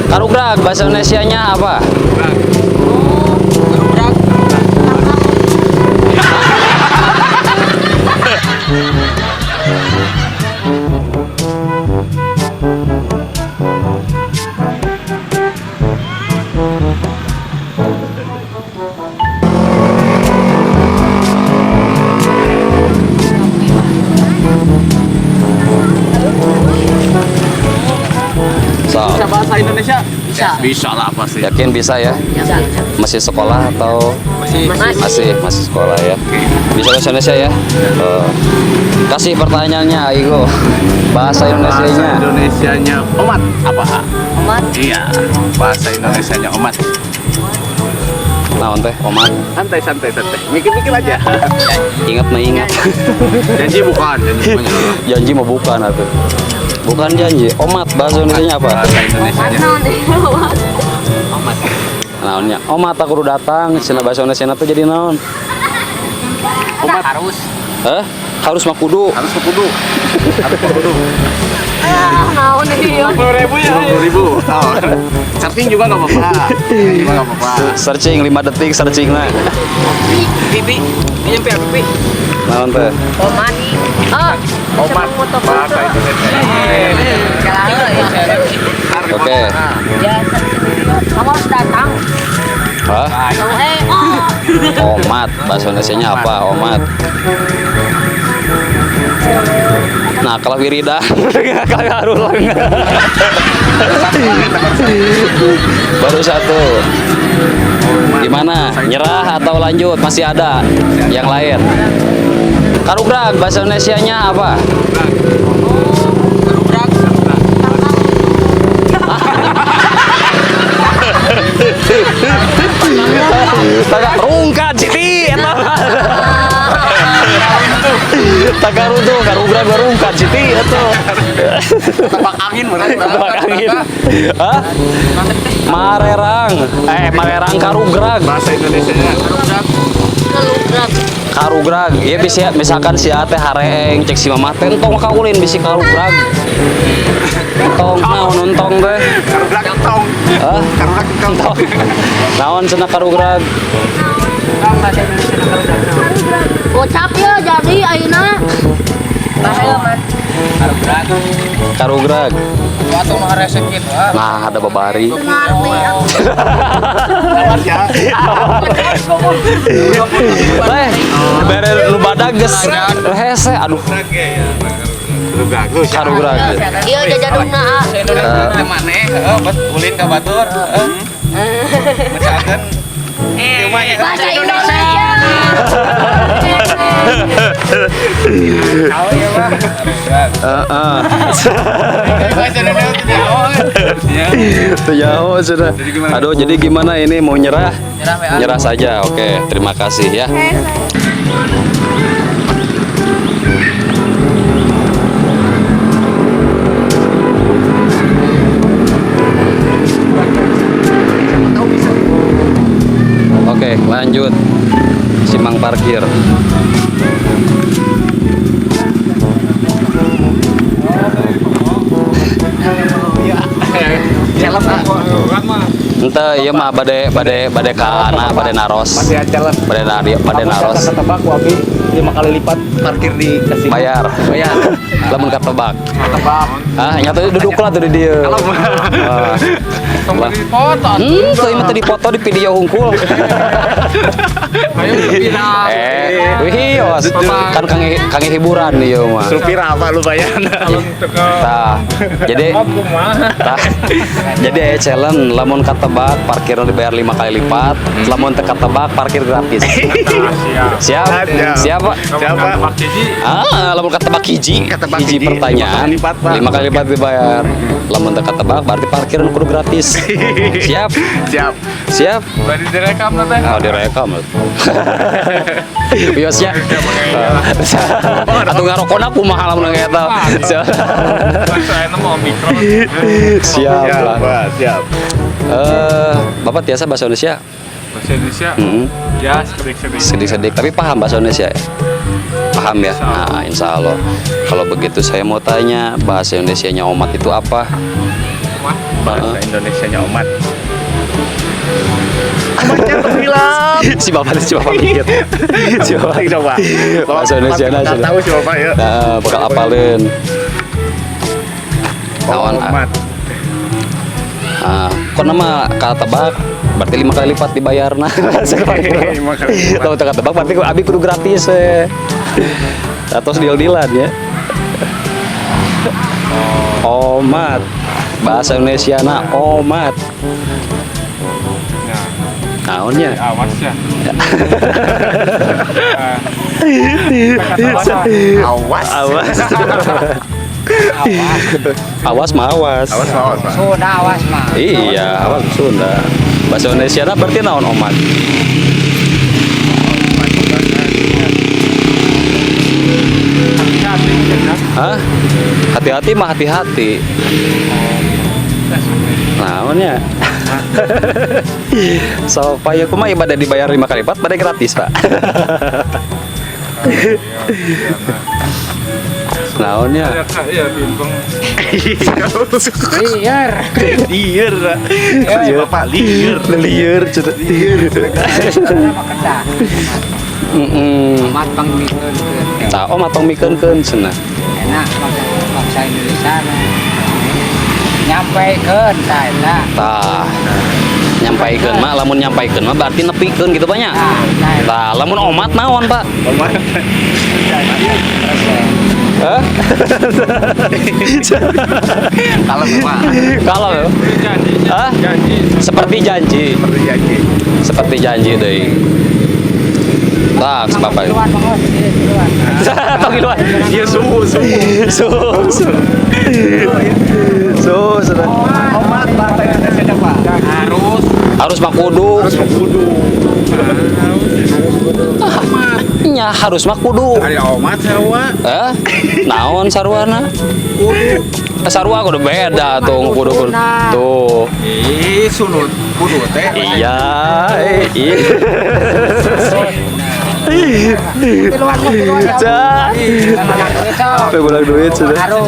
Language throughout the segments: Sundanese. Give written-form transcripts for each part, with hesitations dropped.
Karugrag bahasa Indonesianya apa? Karugrag. So, Bisa bahasa Indonesia? Bisa. Bisa lah pasti. Yakin bisa ya? Bisa. Masih sekolah atau Masih. Masih masih sekolah ya? Bisa bahasa Indonesia ya? Kasih pertanyaannya, Aigo. Bahasa Bahasa Indonesianya. Indonesianya omat apa? Omat. Iya, bahasa Indonesianya omat. Naon teh, omat? Santai, santai, santai. Mikir-mikir aja. Ingat mah ingat. Janji bukan, janji bukan. Janji mau bukan atuh. Bukan janji. Omat bahasa Indonesianya apa? Bahasa Indonesianya. Naon? Omat. Naonnya? Omat aku udah datang. Cenah bahasa Indonesia tuh jadi naon? Omat. Harus. Hah? Harus mah kudu. Harus ke kudu. Harus ke kudu. Ah, naon ieu? 50 ribu ya. 50 ribu. Oh. Searching juga nggak apa-apa. Searching juga nggak apa-apa. Searching 5 detik searching nah. Pipi. Ini nyampe pipi. Naon teh? Omat. Ah, Omat. Bahasa Indonesia. Oke. Ya, kamu harus datang. Hah? Oh. Omat bahasa Indonesianya apa? Omat. Nah, kalau wiridan kalau harulang. Baru satu. Gimana? Nyerah atau lanjut? Masih ada yang lain. Karugrag bahasa Indonesianya apa? Karugrag. Tagak rungkad Siti eta. Tagaruntuh, karugrag rungkad Siti eta. Tebak angin bener. Tebak angin. Hah? Marerang. Eh, Marerang karugrag. Bahasa Indonesianya. Karugrag. Karugrag. Iya bisa misalkan si Ate hareeng cek si mama teh entong kaulin bisi karugrag. Entong naon entong teh? Karugrag entong. Hah? Karugrag entong. Entong. Naon cenah karugrag? Bahasa Indonesia karugrag. Gocap ya jadi ayeuna. Bahaya, Man. Karugrag. Karugrag. Atau nu resep gitu ah. Nah, ada babari. Ngerti. Ya. Teh, bere nu badag geus hese aduh Karugrag. Lu siapa? karugrag. Iya jajadungna ah. Bahasa Indonesia teh maneh, heeh, bet ulin ka batur, heeh. Misalkan ieu mah ya. Bahasa Indonesia. Tahu ya, Pak. Heeh. Bahasa Indonesia teh jauh. Ya. Itu jauh sudah. Jadi gimana? Aduh, jadi gimana ini mau nyerah? Nyerah ya. Nyerah saja. Oke, terima kasih ya. Oke, lanjut. Simang parkir. Challenge ah. Ente ieu mah bade bade bade ka ana bade naros. Masih ada challenge. Bade nari bade naros. Ketebak wabi 5 kali lipat parkir di kasino. Bayar. Bayar. Lamun katebak. Ketebak. Ah, nyata duduklah tuh di dieu. Kalau Ah. Lah. Foto. Tuh mah teu dipoto di video hungkul. Ayo viral. Eh, wih, os. Kan kange kange hiburan ieu mah. Supir apa lumayan. Tah. Jadi tah. Jadi aya challenge lamun katebak parkirnya dibayar 5 kali lipat, lamun teu katebak parkir gratis. Siap? Siap. Siap, Pak? Siapa? Ah, lamun katebak hiji, Katebak hiji hiji, pertanyaan, 5 kali lipat, Pak. 5 kali lipat dibayar. Lamun teu katebak berarti parkir kudu gratis. Siap? Siap. Siap? Bari direkam teh. Oh, direkam. Wiosnya. Atau ngarokona kumaha lamun eta. Siap. Saya mau mikro. Siap lah. Pak, siap. Eh, Bapak tiasa bahasa Indonesia? Bahasa Indonesia. Hmm. Ya, sedikit-sedikit. Sedikit-sedikit, tapi paham bahasa Indonesia ya? Paham ya? Nah, insya Allah. Kalau begitu saya mau tanya, bahasa Indonesianya omat itu apa? Bahasa Indonesianya omat. Omatnya terhilang. Si bapak mikir. Si bapak. Coba. Bahasa Indonesia Nggak na. tahu si bapak ya. Nah, bakal apaleun. Naon, ah? Omat. Ah, kok nama katebak berarti lima kali lipat dibayar, nah. Lima kali lipat. Kalau teu katebak berarti abi kudu gratis eh. Atau deal-dealan ya. Omat. Bahasa Indonesia na omat. Nah, Naonnya? awas ya. Awas. Awas. Awas mah awas. Awas, awas, Pak. Sunda awas mah. Iya, awas Sunda. Bahasa Indonesia na berarti naon omat? Hah? Hati-hati mah hati-hati. Naonnya? So, Pak ya kumaha ibadah dibayar lima kali lipat, pada gratis, Pak. Naonnya? Iya, bimbang. Liar. Liar. Si bapak liar. Lieur, cenah. Sama kedah. Heeh. Omat pangmikeun. Tah, omat pangmikeun cenah. Enak bangsa, bangsa Indonesia nah. Nyampaikeun tah eta. Tah. Nyampaikeun mah lamun nyampaikeun mah berarti nepikeun gitu banyak. Tah, tah eta. Tah, lamun omat naon, Pak? Omat. Hah? Kalau bapak Kalau Janji. Hah? Janji. Seperti janji, seperti janji. seperti janji deui. Tah, bapak. Keluar, bangos, keluar. Tong keluar. Iya suhu suhu. Suhu, suhu. Suhu, sudah. Omat bahasa Indonesia Pak. Harus. Harus mah kudu. Harus kudu. Nya harus mah kudu. Ada omat sarua. Eh? Naon saruana? Kudu. Eh, sarua kudu beda tuh kudu kudu. Tuh. Ih, sunut kudu teh. Iya, eh, iya. Keluar, keluar. Cah. Sampai Sampai duit sudah. Harus,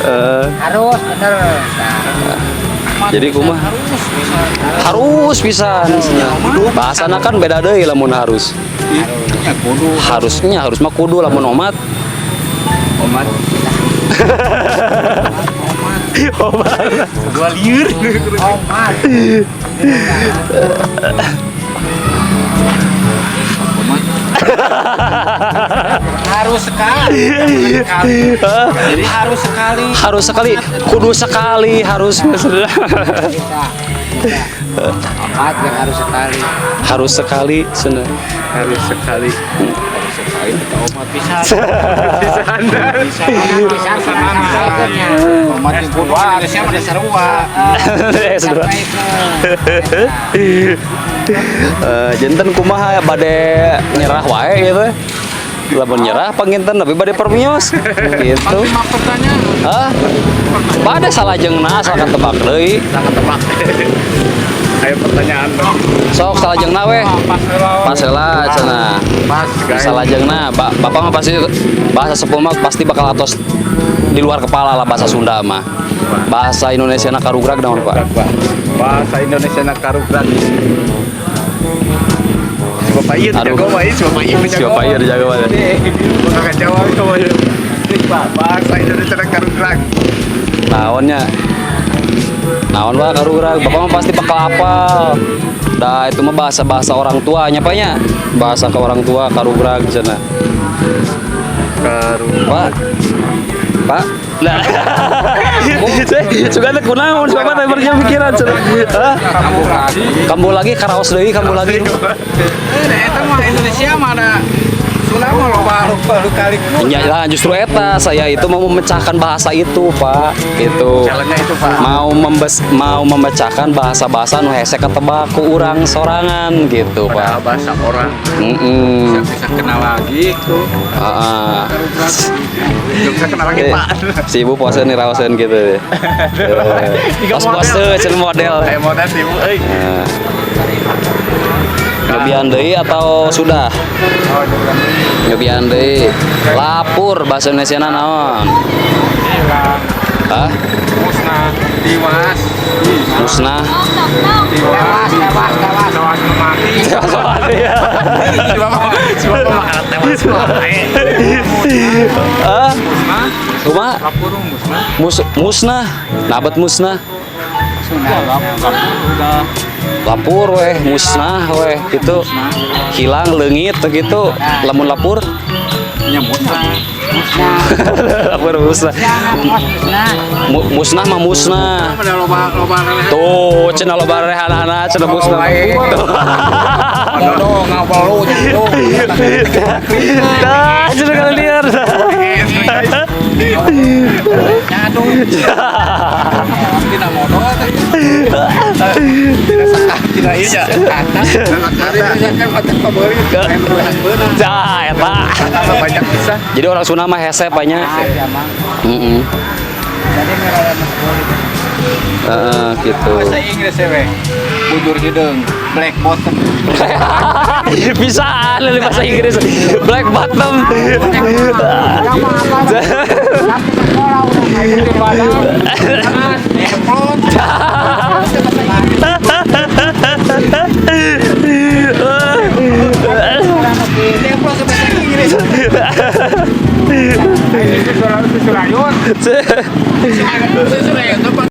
Eh, harus bener. Nah, jadi kumaha? Harus pisan. Bahasana kan beda deui lamun harus. Ya kudu. Harusnya harus mah kudu lamun omat. Omat. Omat. Dua liur. omat. Omat. Harus sekali. Jadi harus sekali. Harus sekali, kudu sekali, harus Bisa, bisa. Omat yang harus sekali. harus sekali cenah. Harus sekali. Harus sekali kita omat bisa. Bisa Anda. Bisa. Bisa, bisa, bisa. Omat yang kudu Indonesia mah sarua. Eh, sudah. Sampaikan. Eh, janten kumaha bade nyerah wae gitu. Lamun nyerah panginten tapi bade permios gitu. Lima pertanyaan. Hah? Bade salajengna asal katebak deui. Sangat tebak. Ayo pertanyaan dong. Sok salajengna weh. Pas heula. Pas heula cenah. Pas guys. Salajengna bapak mah pasti bahasa sepuh mah pasti bakal atos di luar kepala lah bahasa Sunda mah. Bahasa Indonesia na karugrag naon, Pak? Bahasa Indonesia nak karugrag. Si bapak iya Aduh. jago mah, si bapak iya Si bapak iya jago mah. Bakal jawab coba ya. Pak, bahasa Indonesia nak karugrag. Naonnya? Naon Pak karugrag? Bapak mah pasti bakal apal. Dah itu mah bahasa-bahasa orang tuanya Pak nya. Bahasa ke orang tua karugrag cenah. Karugrag. Pak. Pak. Nah. Suka teh kunaon siapa teh bernya pikiran cenah. Hah? Kamu lagi. Kambuh lagi karaos deui kambuh lagi. Eh, eta mah Indonesia mah ada Sunda mah loba lupa kali. Ya lah justru eta saya itu mau memecahkan bahasa itu, Pak. Itu. Jalannya itu, Pak. Mau memecahkan bahasa-bahasa nu hese ketebak ku urang sorangan gitu, Padahal Pak. bahasa orang. Heeh. Bisa kenal lagi tuh. Heeh. Gak bisa kenal lagi, Pak. Si ibu pose nih raoseun gitu. Tiga Pas model. pose cenah model. Ayo model sih, Bu. Euy. Nah. Nyobian deui atau sudah? Oh, nyobian deui. Nyobian deui. Lapur bahasa Indonesia naon? Hilang. Hah? Musnah, tiwas. Musnah. Tiwas, Tewas, tewas, tewas. tewas mati. Tewas mati ya. Si bapak makan tewas wae. Hah? Musnah, Kumaha? lapur musnah. Musnah. Nabat musnah. Udah, lapur udah. Lapur weh, musnah weh gitu. Hilang leungit gitu. Lamun lapur, Nya musnah. Musnah. lapur musnah. Jangan kos musnah. Musnah mah musnah. Pada loba loba lelehan. Tuh, cenah loba rehanana, cenah musnah. Tuh. Bodoh ngawelu nyandung. Dah, cenah kalian liar. Nyandung. Tidak modal teh. Tidak iya. Kata kan pabeulit. Main beunang. Dah, eta. Kalau banyak bisa. Jadi orang Sunda mah hese banyak. Ah, ya, Mang. Heeh. Jadi ngeraya masuk. Heeh, gitu. Bahasa Inggris ya, weh. Bujur hideung, black bottom. Bisa dari bahasa Inggris. Black bottom. Sama apa? Sampai sekolah udah Putih badan. Panas, nemplon. Nemplon bahasa Inggris. Ini susu susu rayun. Susu rayun tuh.